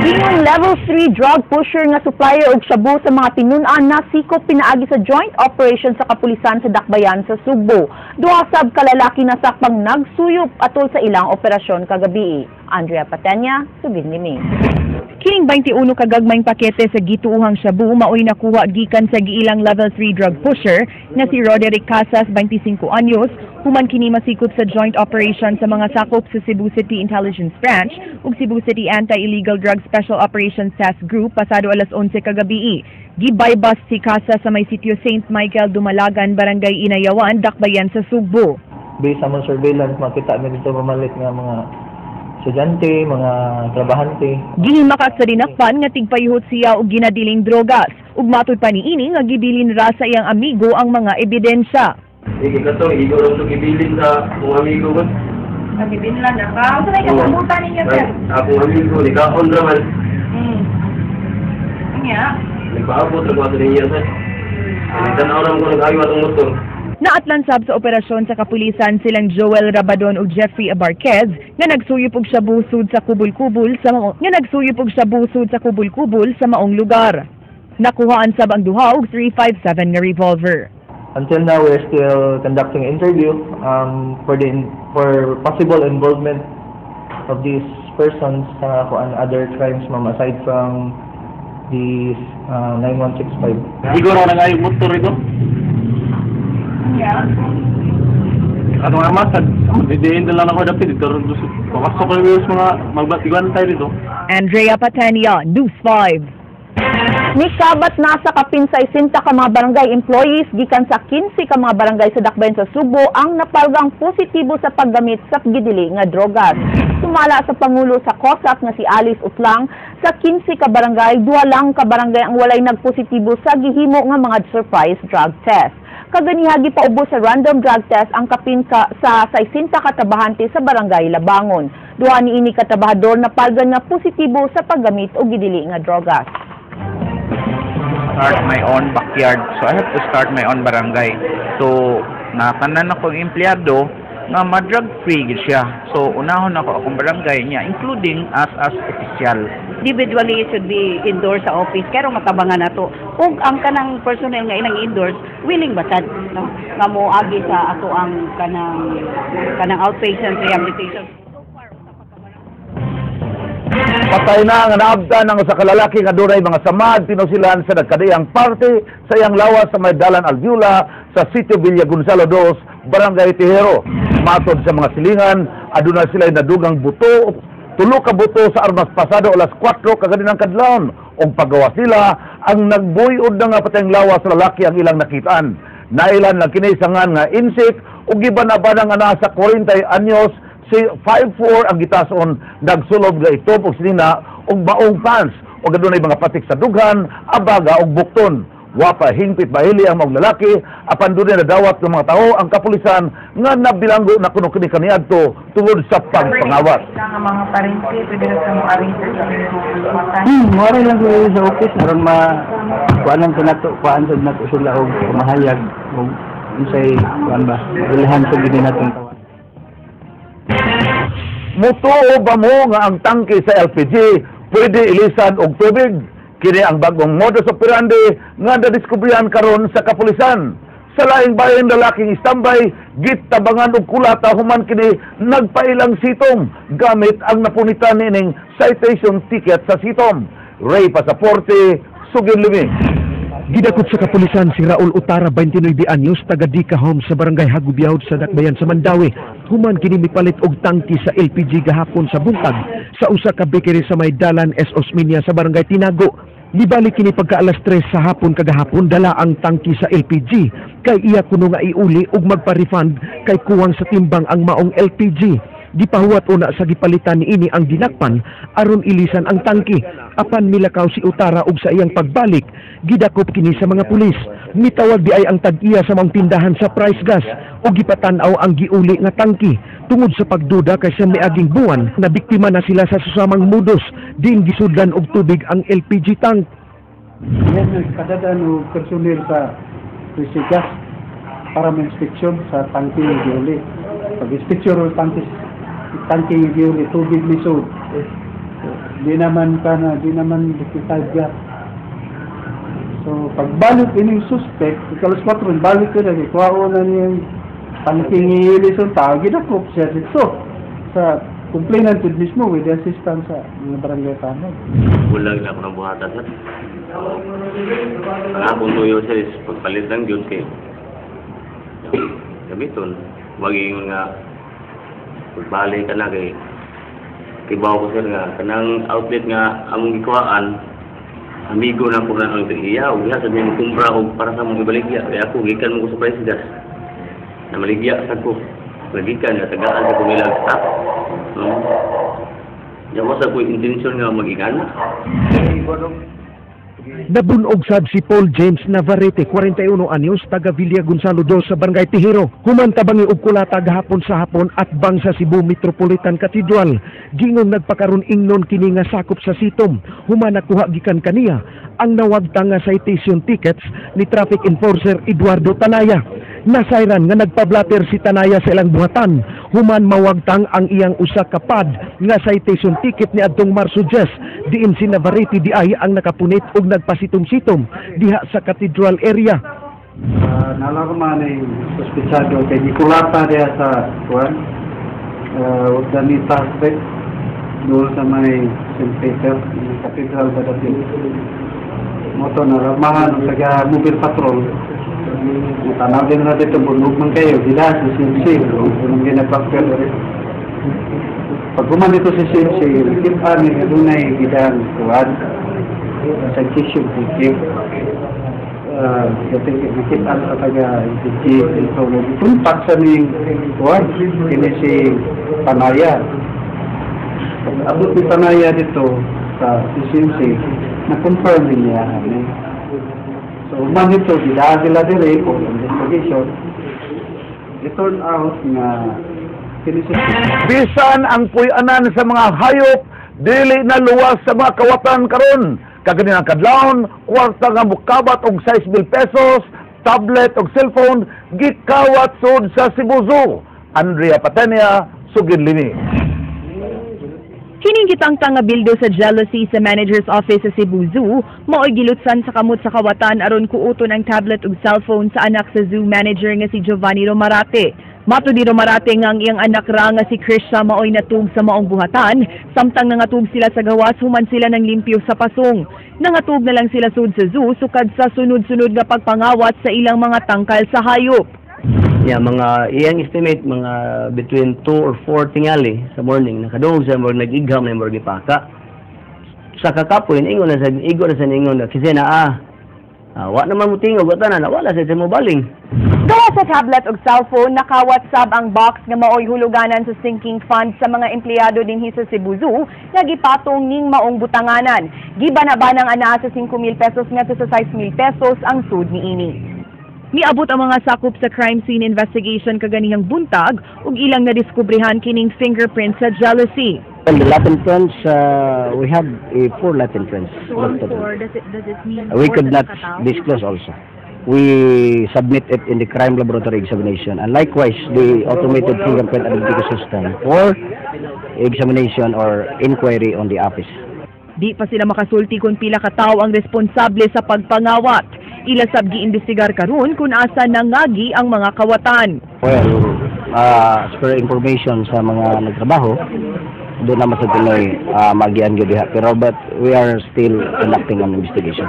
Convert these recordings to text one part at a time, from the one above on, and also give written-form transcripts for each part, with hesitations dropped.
Ingon level 3 drug pusher nga supplier og shabu sa mga tinun-an nasikop pinaagi sa joint operation sa kapulisan sa Dakbayan sa Sugbo. Duha sab ka lalaki nasakpang nagsuyop atol sa ilang operasyon kagabi. Andrea Patenya, sugid ni. Kining 21 kagagmayng pakete sa gituuhang shabu maoy nakuha gikan sa giilang level 3 drug pusher nga si Roderick Casas, 25 anyos, human kini masikop sa joint operation sa mga sakop sa Cebu City Intelligence Branch ug Cebu City Anti-Illegal Drug Special Operations Task Group pasado alas 11 kagabi. Gi-buy-bust si Casas sa may sitio St. Michael, Dumalagan, Barangay Inayawan, Dakbayan sa Sugbo. Based sa among surveillance, makita mi dito mamalit nga mga estudyante, mga trabahante. Gihimakas sa dinakpan nga tigpayuhot siya og ginadiling drogas. Ug matud pa niini nga gibilin ra sa iyang amigo ang mga ebidensya. Sige kato, igo lang ito gibilin sa akong amigo ko. Nagibinlan na ka? Unsa may kasabutan ninyo, sir? Akong amigo, nikaon raman. Nya. Nagpaabot ra ko ato niya, sir. Tanaw ra ko nag-ayo atong motor. Naatlan sab sa operasyon sa kapulisan silang Joel Rabadon ug Jeffrey Abarquez nga nagsuyop og shabu sud sa kubol-kubol sa mao nga nagsuyop og shabu sud sa kubol-kubol sa maong lugar. Nakuhaan sab ang duha og 357 nga revolver. Until now, we're still conducting interview for possible involvement of these persons sa kuan other crimes, ma'am, aside from the 9165. Igo ra nag-ayo motor ito. Nya. Ano nga masad, didiin na lang ako dapit dito. Papasok ko yung mga magbatigan tayo dito. Andrea Patania, News 5. Nikabat na sa kapin 60 ka mga barangay employees gikan sa 15 ka mga barangay sa Dakbayan sa Sugbo ang napalgang positibo sa paggamit sa gidili nga drogas. Sumala sa Pangulo sa COSAC nga si Alice Utlang, sa 15 ka barangay, duha lang ka barangay ang walay nagpositibo sa gihimo nga mga surprise drug test. Kaganiha gipaubos sa random drug test ang kapin ka sa 60 ka trabahante sa Barangay Labangon. Duha niini ka trabahador napalgan nga positibo sa paggamit og gidili nga drogas. Start my own backyard. So I have to start my own barangay. So nakanan ako ng empleyado nga ma-drug free gid siya. So unahon ako akong barangay niya, including us as official. Individually, it should be endorsed sa office pero matabangan nato ug ang kanang personnel nga ilang endorse willing ba sad, no, nga moagi sa ato ang kanang outpatient rehabilitation. Patay na nga naabtan ang usa ka lalaki nga dunay mga samad tinusilan sa nagkadiyang parte sa iyang lawas sa may dalan Alviola sa Sitio Villa Gonzalo 2, Barangay Tejero. Matod sa mga silingan, aduna sila nadugang buto, tulo ka buto sa armas pasado alas 4 kaganinang kadlawon. Og pagawas nila, ang nagbuyod na nga patayng lawas sa lalaki ang ilang nakitaan. Nailan lang kini sa ngan nga Insik ug giban-abanang nga nasa 40 anyos, si 5'4 ang gitason, nagsulob nga itob og sinina og maong pants ug adunay mga patik sa dughan, abaga ug bukton. Wa pa hingpit mahili ang maong lalaki, apan dunay nadawat ng mga tao ang kapulisan nga nabilanggo na kuno kini kaniadto tungod sa pagpangawat. Nga mga parente, pwede na sa mga aring sir sa inyong Mura lang ko sa office aron ma kuan lang nato, kuan sad nato sila og pamahayag og unsay kuan ba ilhan sa gid natong tawag. Mutuo ba mo nga ang tangke sa LPG pwede ilisan og tubig? Kini ang bagong modus operandi nga nadiskubrihan karon sa kapulisan. Sa laing bahin, lalaking istambay gitabangan og kulata human kini nagpailang sitom gamit ang napunitan niining citation ticket sa sitom. Ray Pasaporte, Sugin Limi. Gidakot sa kapulisan si Raul Utara, 29 anyos, taga Dika Home sa Barangay Hagubiahod sa Dakbayan sa Mandaue. Human kini mipalit og tangki sa LPG gahapon sa buntag sa usa ka bakery sa may dalan S. Osmeña sa Barangay Tinago. Nibalik kini pagka alas 3 sa hapon kagahapon dala ang tangki sa LPG kay iya kuno nga iuli ug magpa-refund kay kuwang sa timbang ang maong LPG. Gipahuwat una sa gipalitan niini ang dinakpan aron ilisan ang tangki. Apan milakaw si Utara og sa iyang pagbalik, gidakop kini sa mga pulis. Mitawag di ay ang tag-iya sa maong tindahan sa Price Gas ug gipatan-aw ang giuli nga tangki. Tungod sa pagduda kay sa miaging buwan na biktima na sila sa susamang modus, din gisudlan og tubig ang LPG tank. Yan nagpadada og personnel sa Gas para ma-inspeksyon sa tangki ng giuli. Pag inspeksyon ng tangki ng giuli, tubig ni sud. Di naman ka na, di naman 55 ga. So, pagbalik ining suspect, ikalas 4, balik ko na, kuha na niya yung tangking ilison tao, gidakop siya dito sa complainant mismo with the assistance sa mga barangay tanod. Bulag na ako ng buhatan, sir. Ang akong tuyo, sir, is pagpalit lang yun kay gamiton. Wag yung nga pagbalik ka na kay kibaw ko, sir, nga kanang outlet nga among gikuhaan, amigo na ko na ang iya ug diha sa mo kumpra og para sa mong ibaligya. Kaya ako gikan mo ko sa price gas na maligya sa ko, gikan nga tagaan sa kumilag stock, no. Yawa sa ko intensyon nga mag-ingana. Nabunog sad si Paul James Navarrete, 41 anyos, taga Villa Gonzalo II sa Barangay Tejero. Human tabangi og kulata gahapon sa hapon at bang sa Cebu Metropolitan Cathedral. Gingong nagpakaron ingnon kini nga sakop sa sitom. Human nakuha gikan kaniya ang nawagtang nga citation tickets ni traffic enforcer Eduardo Tanaya. Nasayran nga nagpablater si Tanaya sa ilang buhatan. Human mawagtang ang iyang usa ka pad nga citation ticket ni adtong Marso 10. Diin si Navarrete di ay ang nakapunit og nagpasitom-sitom diha sa cathedral area. Nalarma ni suspitsado kay gikulata diha sa kuan Urdaneta Street, doon sa may St. Peter, yung cathedral ba dati. Moto nalarmahan ang taga mobile patrol. Tanaw din na dito, bunog man kayo, gila si CMC, unang ginapakter diri. Pag human dito si CMC, nakita ni nga dunay gidang kuan citation ticket. Nakita sa taga LPG ito, contact sa ning kuan kini si Panaya. Pag abot ni Panaya dito sa CCMC, na-confirm din niya ani. So, man ito, gidaan sila dire for investigation. It turned out nga kini si Bisan ang puy-anan sa mga hayop, dili na luwas sa mga kawatan karon. Kaganinang kadlawon, kwarta nga mukabat og 6,000 pesos, tablet og cellphone gikawat sud sa Cebu Zoo. Andrea Patenia, sugid lini. Kining gitangtang nga bildo sa jealousy sa manager's office sa Cebu Zoo, mao'y gilutsan sa kamot sa kawatan aron kuuton ang tablet ug cellphone sa anak sa zoo manager nga si Giovanni Romarate. Matud ni Romarate nga ang iyang anak ra nga si Krisha mao'y natug sa maong buhatan, samtang nangatug sila sa gawas human sila ng limpyo sa pasong. Nangatug na lang sila sud sa zoo sukad sa sunod-sunod nga pagpangawat sa ilang mga tangkal sa hayop. Yeah, mga iyang estimate mga between 2 or 4 tingali sa morning nakadungog sa murag nag-igham na murag gipaka. Sa kakapoy ingon na sa igo na sa ingon na kasi na wa naman mo tingog wa tanan, wala sa mo baling. Gawa sa tablet ug cellphone, nakawat sab ang box nga maoy huluganan sa sinking fund sa mga empleyado dinhi sa Cebu Zoo nga gipatong ning maong butanganan. Gibanabanang anaa sa 5,000 pesos ngadto sa 6,000 pesos ang sud niini. Miabot ang mga sakop sa crime scene investigation kaganihang buntag ug ilang nadiskubrehan kining fingerprint sa jealousy. Well, the latent prints, we have four latent prints. So ang four, does it mean We four could sa not katao? Disclose also. We submit it in the crime laboratory examination and likewise the automated fingerprint identification system for examination or inquiry on the office. Di pa sila makasulti kung pila ka tawo ang responsable sa pagpangawat. Ila sab giimbestigar karon kung asa nangagi ang mga kawatan. Well, as per information sa mga nagtrabaho, doon naman sa tuloy magian gyud diha. Pero but we are still conducting an investigation.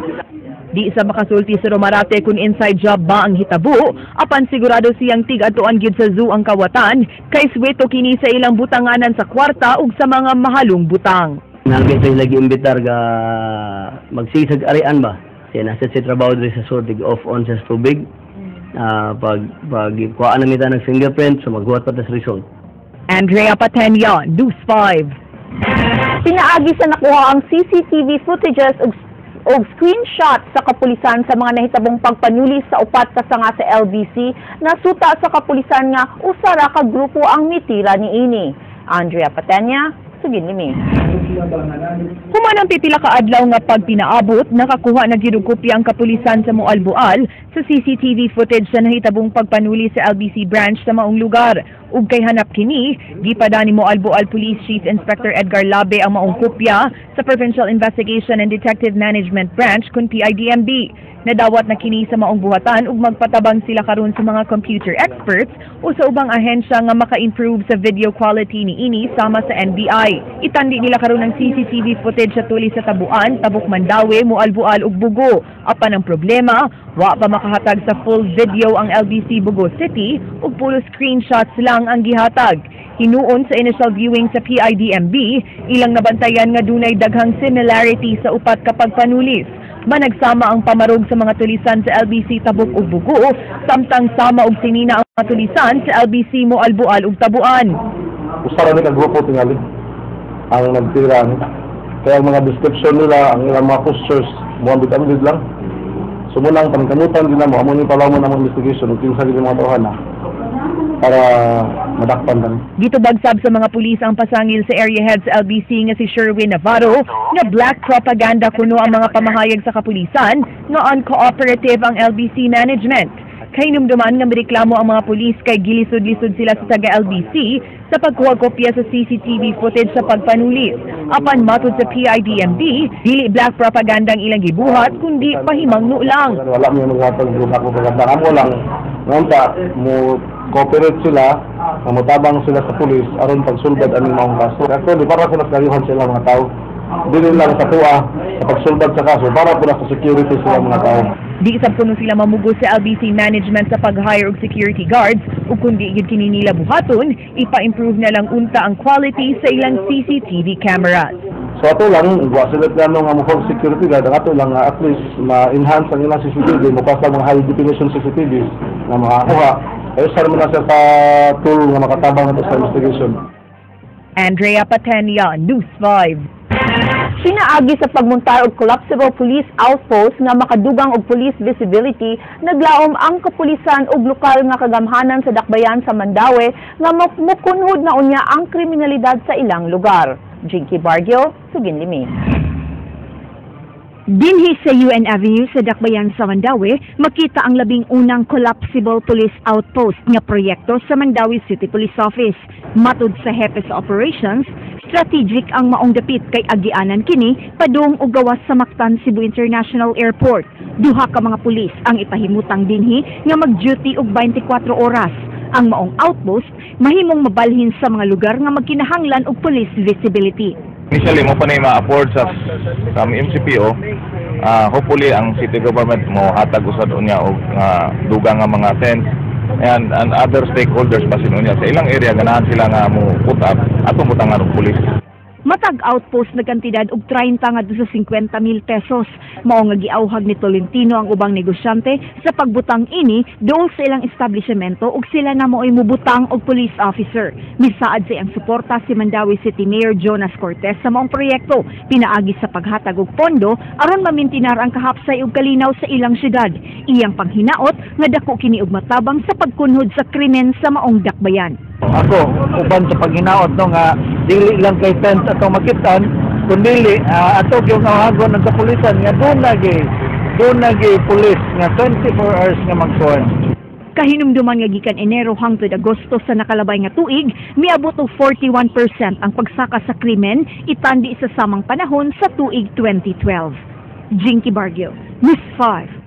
Di sa makasulti sa Romarate kung inside job ba ang hitabo, apan sigurado siyang tig-atuan gyud sa zoo ang kawatan, kay sweto kini sa ilang butanganan sa kwarta ug sa mga mahalong butang. Nangin sila lagi imbitar ga magsisag arian ba? Siya nasa sa trabaho diri sa sur, off on sa tubig. Pag kuhaan na mita ng fingerprint, so maghuwat pa ta sa result. Andrea Patenia, News 5. Pinaagi sa nakuha ang CCTV footages ug screenshot sa kapulisan sa mga nahitabong pagpanuli sa upat ka sanga sa LBC, nasuta sa kapulisan nga usa ra ka grupo ang mitira niini. Andrea Patenia, sugid limi. Human ang pipila ka adlaw nga pagpinaabot, nakakuha na gyud og kopya ang kapulisan sa Moalboal sa CCTV footage sa nahitabong pagpanuli sa LBC branch sa maong lugar. Ug kay hanap kini, gipada ni Moalboal Police Chief Inspector Edgar Labe ang maong kopya sa Provincial Investigation and Detective Management Branch kun PIDMB. Nadawat na kini sa maong buhatan ug magpatabang sila karon sa mga computer experts o sa ubang ahensya nga maka-improve sa video quality ni ini sama sa NBI. Itandi nila karon ang CCTV footage sa tuli sa Tabuan, Tabuk Mandaue, Moalboal ug Bogo. Apan ang problema, wa pa makahatag sa full video ang LBC Bogo City ug puro screenshots lang ang gihatag. Hinuon sa initial viewing sa PIDMB, ilang nabantayan nga dunay daghang similarity sa upat ka pagpanulis. Managsama ang pamarog sa mga tulisan sa LBC Tabuk ug Bogo, samtang sama og sinina ang mga tulisan sa LBC Moalboal ug Tabuan. Usa ra ni ka grupo tingali ang nagtira ni. Kaya ang mga description nila, ang ilang mga postures, muambit-ambit lang. So muna ang paningkamutan din namo, amo ni palawman ang investigation ug kinsa gid mga tawhan na para madakpan kami. Gitubag sab sa mga pulis ang pasangil sa area head sa LBC nga si Sherwin Navarro nga black propaganda kuno ang mga pamahayag sa kapulisan nga uncooperative ang LBC management. Kahinumduman nga mireklamo ang mga pulis kay gilisod-lisod sila sa taga LBC sa pagkuha kopya sa CCTV footage sa pagpanulis. Apan matud sa PIDMB, dili black propaganda ang ilang gibuhat kundi pahimangno lang. Wala mi maghatag og black propaganda. Amo lang ngunta mo cooperate sila, nga motabang sila sa pulis aron pagsulbad aning maong kaso. Actually, para sila sa kayuhan sila mga tao. Dili lang sa tuwa sa pagsulbad sa kaso, para po na sa security sila mga tao. Di sab kuno sila mamugos sa LBC management sa pag-hire og security guards ug kung di gyud kini nila buhaton, ipa-improve na lang unta ang quality sa ilang CCTV cameras. So ato lang, wa sila plano nga mo security guard, ang ato lang nga at least ma-enhance ang ilang CCTV, mo sa mga high definition CCTVs na makakuha. Ay usa man na siya sa tool nga makatabang nato sa investigation. Andrea Patenia, News 5. Pinaagi sa pagmuntar og collapsible police outpost nga makadugang og police visibility, naglaom ang kapulisan og lokal nga kagamhanan sa dakbayan sa Mandaue nga mukunhod na unya ang kriminalidad sa ilang lugar. Jinky Bargio, Sugin Limi. Dinhi sa UN Avenue sa Dakbayan sa Mandaue, makita ang 11 na collapsible police outpost nga proyekto sa Mandaue City Police Office. Matud sa hepe sa operations, strategic ang maong dapit kay agianan kini padung og gawas sa Mactan Cebu International Airport. Duha ka mga pulis ang ipahimutang dinhi nga mag-duty og 24 oras. Ang maong outpost mahimong mabalhin sa mga lugar nga magkinahanglan og police visibility. Initially, mo pa na ma-afford sa MCPO. Hopefully, ang city government mo hatag usad unya og dugang nga mga tents and other stakeholders basin unya sa ilang area ganahan sila nga mo put up atong butangan og pulis. Matag outpost nagkantidad og 30 ngadto sa 50 mil pesos. Mao nga giawhag ni Tolentino ang ubang negosyante sa pagbutang ini duol sa ilang establishmento ug sila na mao'y mubutang og police officer. Misaad sa iyang suporta si Mandaue City Mayor Jonas Cortez sa maong proyekto pinaagi sa paghatag og pondo aron mamintinar ang kahapsay ug kalinaw sa ilang syudad. Iyang panghinaot nga dako kini og matabang sa pagkunhod sa krimen sa maong dakbayan. Ako, uban sa paghinaot no nga dili lang kay tent atong makitaan kundi ato yung awhagon ng kapulisan nga doon nagi pulis nga 24 hours nga magkuhan. Kahinumduman nga gikan Enero hangtod Agosto sa nakalabay nga tuig, miabot og 41% ang pagsaka sa krimen itandi sa samang panahon sa tuig 2012. Jinky Bargio, News 5.